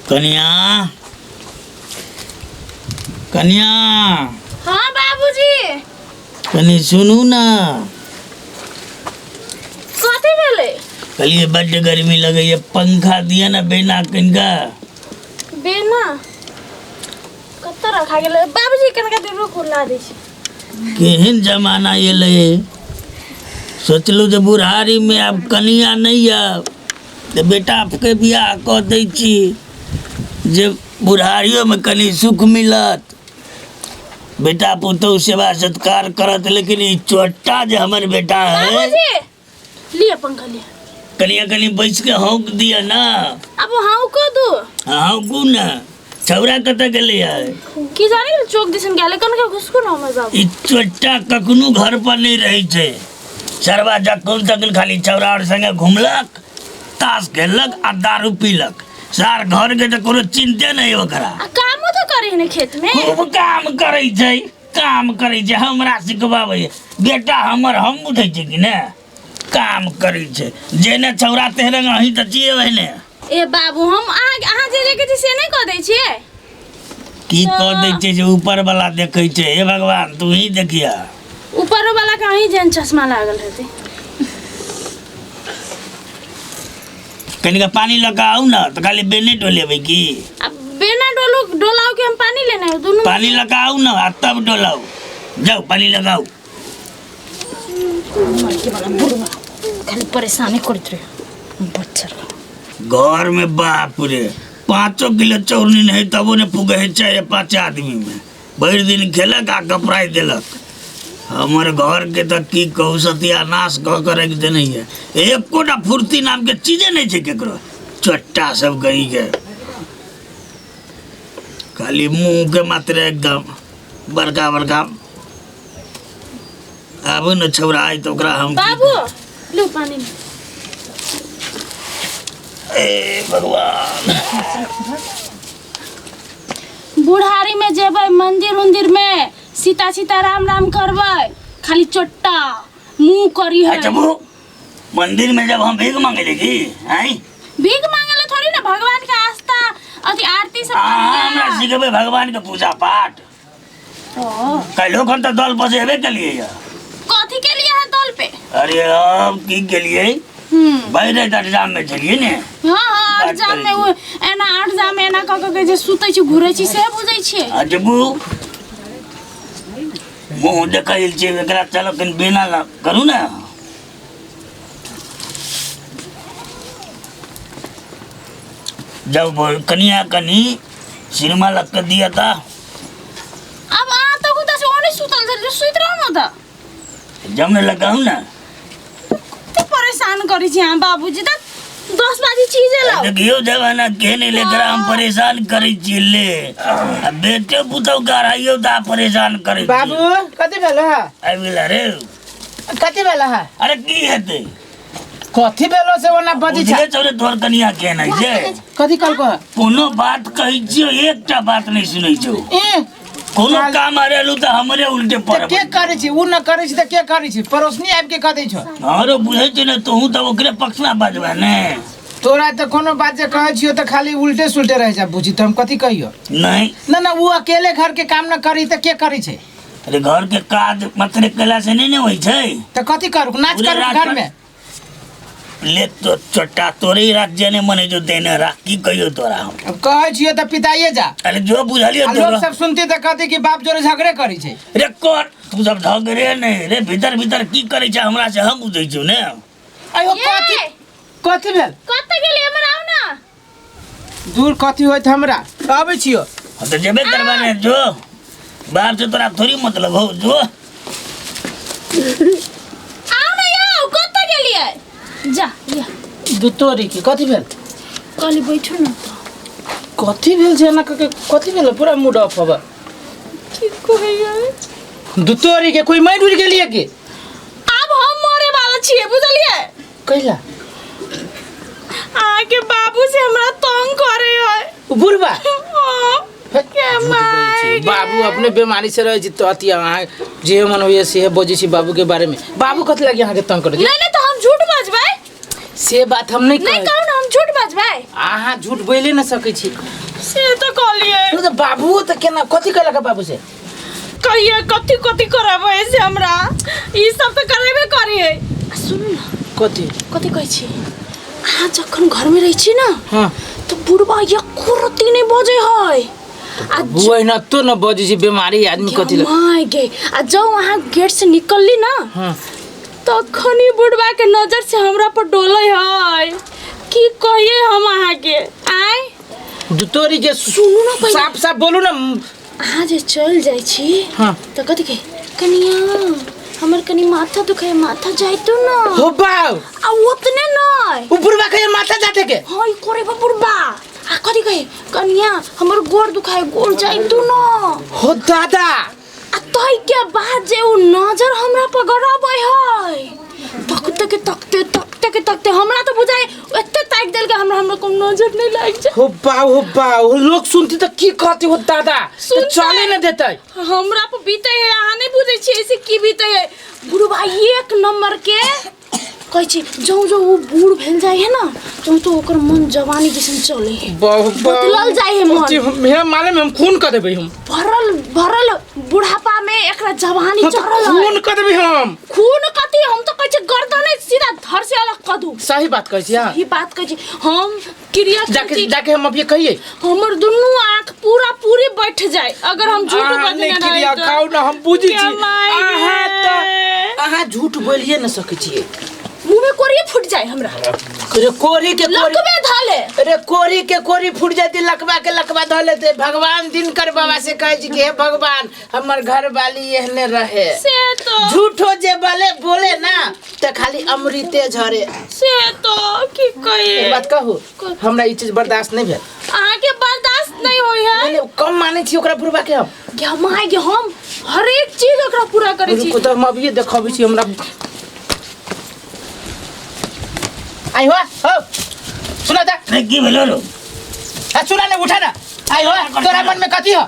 कनिया, कनिया। हाँ बाबूजी। कनि सुनू ना। कथी भेलै? कहलिए बड्ड गर्मी लगैए, पंखा दिअ ने बेना कनिका। बेना कतऽ रखा गेलै बाबूजी? कनिका देर रुकू, ला दै छी। केहन जमाना एलै, सोचलहुँ जे बुढ़ारीमे आब कनिया नहि यऽ तऽ बेटाके बियाह कऽ दै छी जे बुढ़ारियोमे कनि सुख मिलत, बेटा पुतहु सेवा सत्कार करत। लेकिन ई चोट्टा जे हमर बेटा है। बाबूजी, लिअ पंखा लिअ। कनिया, कनि बैस के हौंक दिअ ना। अब हौंको दू? हौंकू ना। छौड़ा कतऽ गेलै है? की जानी, चौक दिसन गेलै। कनिका घुसकू ना हमर बाबू। ई चोट्टा कखनो घर पर नहीं रहै छै सरवा, जखन तखन खाली छौड़ा और संगे घुमलक, ताश खेललक आ दारू पीलक। सार घर के तऽ कोनो चिंते नहीं ओकरा। आ कामो तो करे ने खेत में। खूब काम करै छै, काम करै छै, हमरा सिखबाबै। बेटा हमर, हम बुझै छै कि ने काम करै छै। जेने छौड़ा तेहन रंग अहीं तऽ छियै ओहने। ए बाबू, हम अहाँ अहाँ जे जे कहै छी से नहि कऽ दै छियै? की कऽ दै छै जे ऊपर वाला देखै छै। हे भगवान, तू ही देखिया। ऊपरो वाला के अहीं जेहन चश्मा लागल हेतै। कनिका पानी लऽ कऽ आउ ने तऽ। खाली बेने डोलेबै की? अब बेना डोलू डोलाउ कि हम पानी लेने आउ? दुनू। पानी लऽ कऽ आउ ने आ तब डोलाउ। जाउ, पानी लगाउ। मरके वाला बुढ़वा खाली परेशानी करैत रहे बच्चा। घर में बाप रे 5 किलो चाउर नहीं है तबो ने पुगे है चाहे पाँच आदमी में। भरि दिन खेलक आ कपड़ाइ देलक। हमर घर के तऽ की कहू, सत्यानाश कऽ के राखि देने है। एकोटा फुर्ती नाम के चीजे नहीं छै केकरो। चट्टा सब कहीं के खाली मुंह के मात्र एकदम बड़का बड़का। आबू ने छौड़ा आइ तऽ ओकरा हम की बाबू, लो पानी। ए भगवान। बुढ़ारी में जेबै मंदिर उंदिर में, सीता सीता राम राम करबै, खाली चोट्टा मुंह करी है। अच्छा वो मंदिर में जब हम भीख मांगे की आई? भीख मांगे ला थोड़ी ना, भगवान के आस्था अथी आरती सब। हमरा सिखेबै भगवान के पूजा पाठ? कहियो खन तऽ दल पर जेबे के लिए यऽ। कथी के लिए है दल पे? अरे अब की गेलिए? बैठे तऽ जाम में छलिए ने। हाँ, आठ बात जाम करै में। ओ एना आठ जाम में एना कऽ कऽ के जे सुतै छी, घुरै छी, से बुझै छियै? अजबू मुँह देखै छियै एकरा। चलो कनि बेना ला करू ने। जब कनिया कनि सिनेमा लग के दिया था। अब अहाँ तऽ हुनका से ओने सुतल छलियै, सुति रहू ने तऽ। जब ने लगाऊ ना। कते परेशान करै छी अहाँ बाबूजी, तऽ 10 बजे चीज लाउ। देखियो जमाना के नहीं लेकर हम परेशान करै छी ले आ बेटे पुतहु के अढ़ाइयो दा परेशान करै छी। बाबू, कथी भेल है? आबि गेला रे। कथी भेल है? अरे की हेतै? कथी भेलो से ओना बजै छै? बुझले छौ रे तोहर कनिया केहन है से। कथी कहलको है? कोनो बात कहै छियौ, एकटा बात नहि सुनै छौ। ए। कोनो काम अरेलू तऽ हमरे उल्टे तऽ पड़ब। के करै छी? उ न करै छी तऽ के करै छी? पड़ोसनी आबि के कह दै छौ? हमरो बुझै छै ने, तोहूँ तऽ ओकरे पक्षमे बजबे ने। तोरा तऽ कोनो बात जे कहै छियौ तऽ खाली उल्टे सुलटे रह जा। बुझी तऽ हम कथी कहियो? नहीं। न न, उ अकेले घर के काम न करी तऽ के करै छै? अरे घर के काज मात्र केला से नहीं ने होइ छै। तऽ कथी करू? नाच पूरे करू रात घर में? ले तो चट्टा तोरे ही राज्य ने मने जो देने राख, की कहियो तोरा हम। अब कहै छियौ तऽ पिताइए जा। अरे जो बुझलियो। आ लोग तोरा सब सुनती तऽ कहती कि बाप जोरे झगड़े करै छै। रे कर तू सब झगड़े नहीं रे, भीतर भीतर की करै छै हमरा से हम बुझै छियौ ने। अयो। ये! कथी कथी भेल? कतऽ गेलियै? हमर आउ ना। दूर कथी होइत हमरा, आबै छियौ। हाँ तो जेबे करबा ने, जो बाप से तोरा थोड़ी मतलब हो, जो। आउ ना यौ, कतऽ गेलियै? जा या। दू तोरी के कथी भेल? कहली बैठू ना तऽ। कथी भेल छै एना कऽ के? कथी भेल? पूरा मूड ऑफ हबे। की कहैयै? दू तोरी के कोई मरि उड़ गेलियै की? आब हम मरे वाला छियै, बुझलियै? कैला? अहाँके बाबू से हमरा तंग करे है। उ बुढ़बा? हाँ। हे, के झूठ बजै छी। माय बाबू अपने बीमारी से रहै छी तऽ अथी अहाँ जे मन होइए से बजै छी बाबू के बारे में। बाबू कथी लागी अहाँके तंग करै छै? नहीं नहीं, तो हम झूठ बजबै? से बात हम नहीं नहीं कहै। कहू ना, हम झूठ बजबै? बजबै। अहाँ झूठ बोले न सकै छी। से तऽ कहलियै। ओ तऽ बाबू तऽ केना कथी कहलक बाबू से? कहिए कथी कथी करबै से हमरा ई सब तऽ करेबे करिए। आ सुनू ने। कथी? कथी कहै छी, अहाँ जखन घरमे रहै छी ने हाँ तऽ बुढ़बा एको रत्ती नहि बजै है। आ बुआ ना तो न बजै छै बीमारी आदमी कथी लए। My गे, आ जब अहाँ गेट से निकलली ना हाँ तखन ही बुढ़बा के नजर से हमरा पर डोलै है। की कहिए हम अहाँके? आय तोरी के सुनू ना पहिले। साफ साफ बोलू ना। अहाँ जे चलि जाइ छी हाँ तऽ कथी के कनिया हमर कनी माथा दुखाय, माथा जाइतो ना। हो बाव आ ओतने नहीं उ बुढ़वा के माथा जाते के। हाँ ई करे बा बुढ़बा। आ कथी कहे कनिया हमर गोड़ दुखाय, गोड़ जाइतो ना। हो दादा। आ तै के बाद जे उ नजर हमरा पर गड़ाबै है, तकते के तकते तकते के तकते हमरा तो बुझाय एते ताकि देलकै हमरा, हमरा कोनो नजर नहीं लागि जाय। हो बाव हो बाव, लोग सुनती तऽ की कहती? हो दादा तऽ सुनतै। चले न देतै। हमरा पर बीते है, अहाँ नहीं बुझै छियै ऐसे की बीते है। बुढ़बा एक नंबर के कहै छी, जौं जौं उ बूढ़ भेल जाइ है ना तौं तो ओकर मन जवानी जैसन चले है, बदलल जाइ है मन। मेरा मालूम है, हम खून कर देबै हम। भरल भरल बुढ़ापा में एकरा जवानी हम तऽ चढ़ल है। खून कर देबै हम। खून कथी? हम तो कहै छी गर्दने सीधा धर से अलग कऽ दू। सही बात कहै छी अहाँ। सही बात कहै छी हम। क्रिया जाके जाके हम अभी कहिए हमर दुनू आँख पूरा पूरी बैठ जाए अगर हम झूठ अहाँ बजने नहि रही क्रिया तऽ। खाउ ना, हम बुझै छी। क्या माय अहाँ गे। तऽ अहाँ झूठ बोलिए न सकै छियै। मुँह में कोरिये फूट जाए हमरा। रे कोरी के कोरी लकबे धले। रे कोरी के कोरी फूट जाती, लकबा के लकबा धऽ लेते। भगवान दिनकर बाबा से कहै छी कि हे भगवान हमर घर वाली एहने रहे। से तो झूठो जे बोले बोले ना तऽ खाली अमृते झरे। से तो की कहिए? एक बात कहू, हमरा ई चीज बर्दाश्त नहीं भेल। अहाँके बर्दाश्त नहीं होई है? नहीं, कम मानै छी ओकरा बुढ़बा के हम। गे माय गे, हम हरेक चीज ओकरा पूरा करै छी। रुकू तऽ हम अभिये देखबै छी हमरा। आई हो हो सुना ता। रे की भेलो रो? आ सुना ने, उठा ना। आई हो, तोरा मन में कथी हो?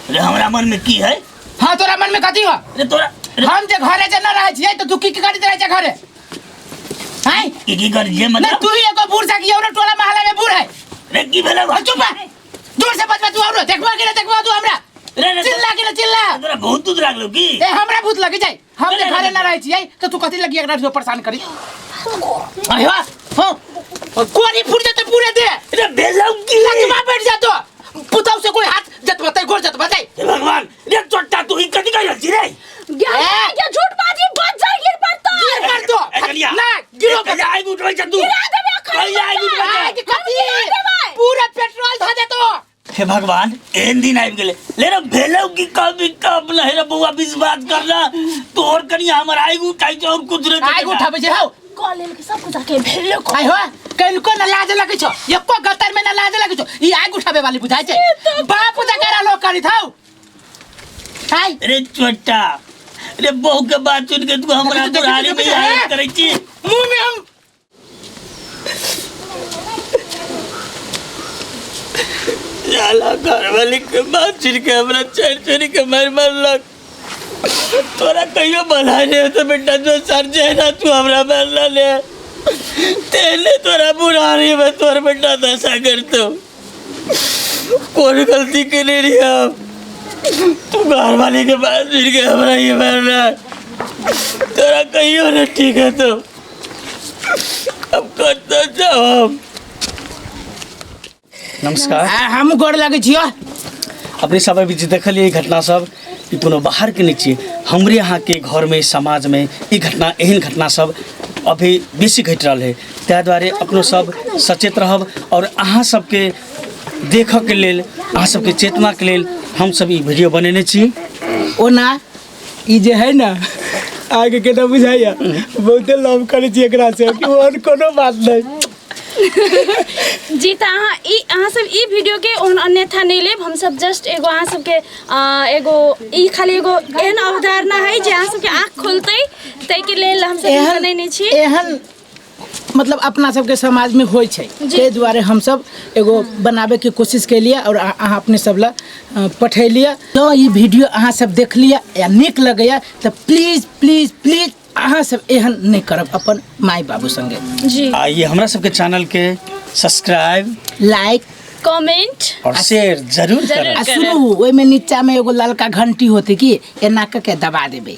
रे हमरा मन में की है? हाँ तोरा मन में कथी हो? रे तोरा हम जे घरे जे न रहै छियै तऽ तू की की करैत रहै छै घरे? हैं की की कर जे नहीं मतलब? तू ही एगो बूढ़ सा की औरो टोला मोहल्ला में बूढ़ है। रे की भेलो? और चुप रह, दूर से बचबा तू औरो देखबा कि ना देखबा तू हमरा? रे रे चिल्ला कि ना चिल्ला? तोरा बहुत दूध लागलो की? ए हमरा भूत लगी जाय, हम जे रे, घरे रे, न रहै छियै तऽ तू कथी लगी एकरा परेशान करी? आई हो हो कोरी फूट जेतै पूरे दे। रे भेलो की? लकवा बैठ जातो, पुतौ से कोई हाथ जतबतै गोर जतबतै। हे भगवान, रे चोट्टा तू ई कथी कहै छी रे? गे गे झूठ बाजी बच जाए गिर पड़तो। गिर पड़तो। ए कनिया। ना गिरो कहिया आगि उठबै छै तू? गिरा देबै अखन। कहिया आगि उठबै छै? आगि कथी? गिरा देबै। पूरा पेट्रोल धऽ देतो। हे भगवान, एहन दिन आबि गेलै। ले रे भेलौ की कभी कब नहीं रे बौआ विश्वास करना तोहर कनिया हमर आगि उठाइ छै और कुछ रे। आगि उठाबै छै हौ। कऽ लेल के सब कुछ जाके भेलो। आइ हो कनिको न लाज लगै छौ, एको गतर में न लाज लगै छौ। ई आगि उठाबै वाली बुझाइ छै, बाप जकरा लोग करित हौ। आइ रे चोट्टा, रे बहू के बात सुन के तू हमरा देखी, देखी, बुढ़ारी में देखी, हालत करै छी। मुंह में हम साला घरवाली के बात सुन के हमरा चोरी चोरी के मार मारलक। तोरा कहियो भला नहीं होतो बेटा, जो सर जे ना तू हमरा मारला ले तेने तोरा बुढ़ारी में तोर बेटा दशा करतो। कौन गलती के रही हम? तू घरवाली के बात सुन के हमरा ये मारला, तोरा कहियो ना ठीक है तो अब करता जाओ हम। नमस्कार। हम गोर लगै छियो। अपने सब अभी जे देखलियै ई घटना सब, ई कोनो बाहर के नहीं छियै, हमरे यहाँ के घर में समाज में ई घटना एहन घटना सब अभी बेसी घटि रहल है। ताहि दुआरे अपनो सब सचेत रहब और अहाँ सबके देखऽके लेल, अहाँ सबके चेतनाके लेल हम सब ई वीडियो बनेने छी। ओना ई जे है ना आगे के ना बुझाइया बहुते लव करै छी एकरा से कि और कोनो बात नहीं। जी तऽ अहाँ ई अहाँ सब ई वीडियो के ओहन अन्यथा नहीं लेब। हम सब जस्ट एगो अहाँ सबके एगो ई खाली एगो एहन अवधारणा है जे अहाँ सबके आँख खोलतै, ताहिके लेल हम सब ई बनेने छी। एहन मतलब अपना सबके समाज में होइ छै, ताहि दुआरे हमसब एगो बनाबे के कोशिश केलियै और अहाँ अपने सब ला पठेलियै। तो ई वीडियो अहाँ सब देख लिअ या नीक लगैया तऽ प्लीज प्लीज प्लीज अहाँ सब एहन नहीं करब अपन माय बाबू संगे। जी। आ ये हमरा सबके चैनल के सब्सक्राइब, लाइक, कमेंट और शेयर जरूर जरूर। करब। आ सुनू, ओहिमे नीचा में एगो ललका घंटी होते की, एना कऽ के दबा देबै।